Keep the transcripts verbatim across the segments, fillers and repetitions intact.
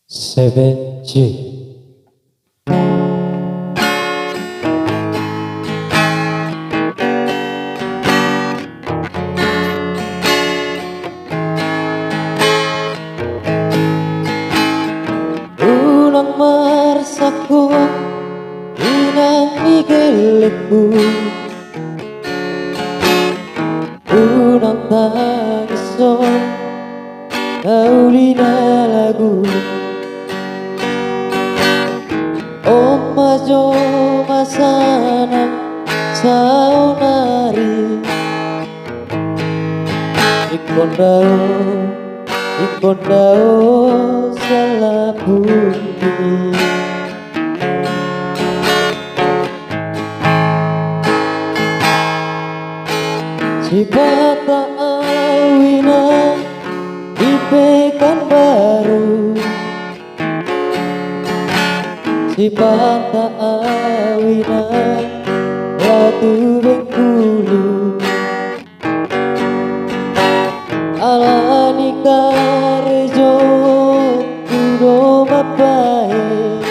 Seven G. Unang marsangkup, inang ni gellengku. Unang tangishon, na uli na lagu. On ma jo masana saonari. Ingkon dao, ingkon dao salapungki. Sipata au inang di Pekanbaru. Sipata au inang laho tu Bengkulu. Ala ni karejongku do mambahen.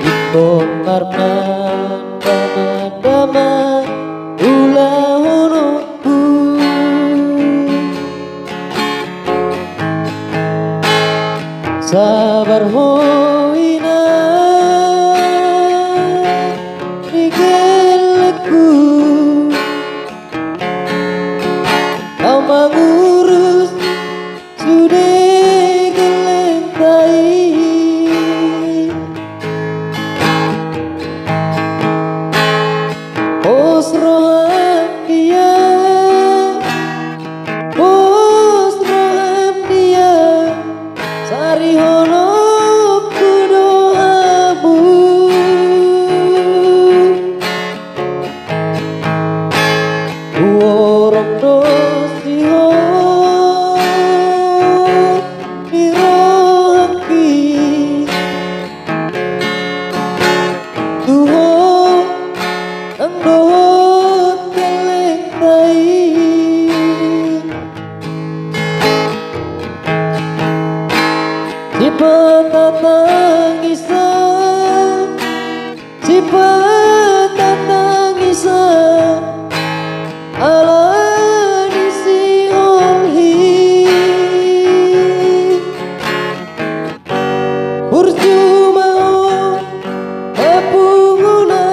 Ingkon marmandamanda ma ulahononku. Sabar ho inang ni gellengku. Au mangurus sude gellengta i. Pos roham dia, pos roham dia. Sarihononku do hamu. Huorong do sihol ni rohangki. Tu ho nang dohot gellengta i. Sipata tangisan, sipata tangisan, ala ni sihol i. Burju ma ho, hapungu na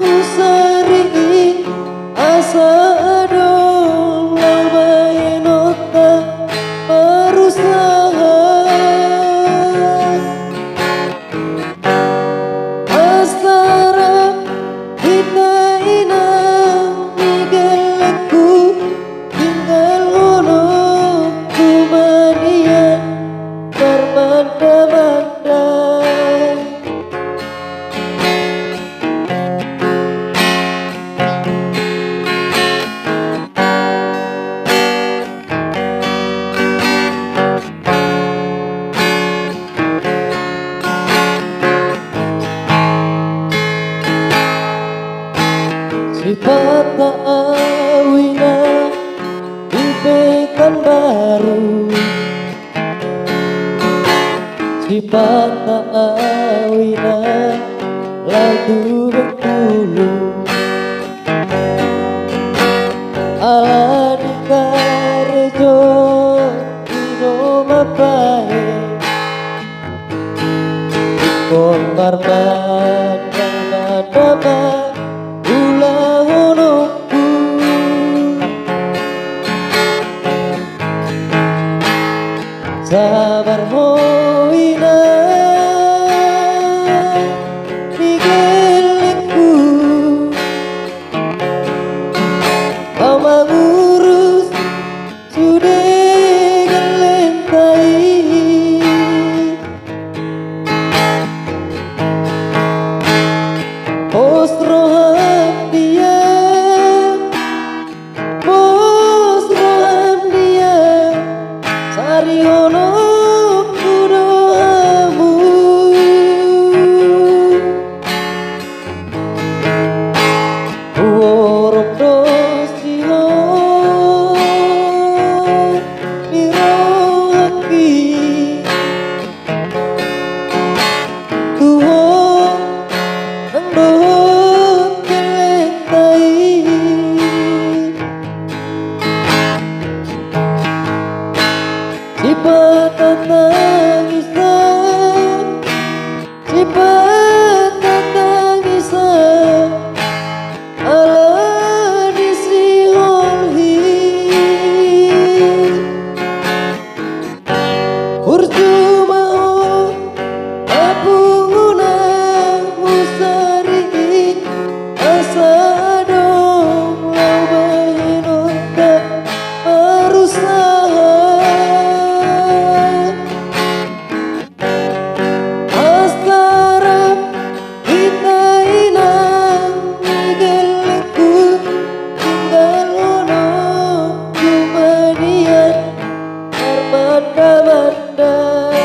husari i, asa adong laho bahenonta marusaha. Asa ra hita inang ni gellengku, tinggalhononku ma nian marmandamanda. Sipata au inang di Pekanbaru. Sipata au inang laho tu Bengkulu. Ala ni karejongku do mambahen. Ingkon marmandamanda ma ulahononku. Sabar ho inang ni gellengku. Au mangurus sude gellengta i. Pos roham dia, pos roham dia, sarihononku do hamu. Huorong do sihol ni rohangki. mandamanda.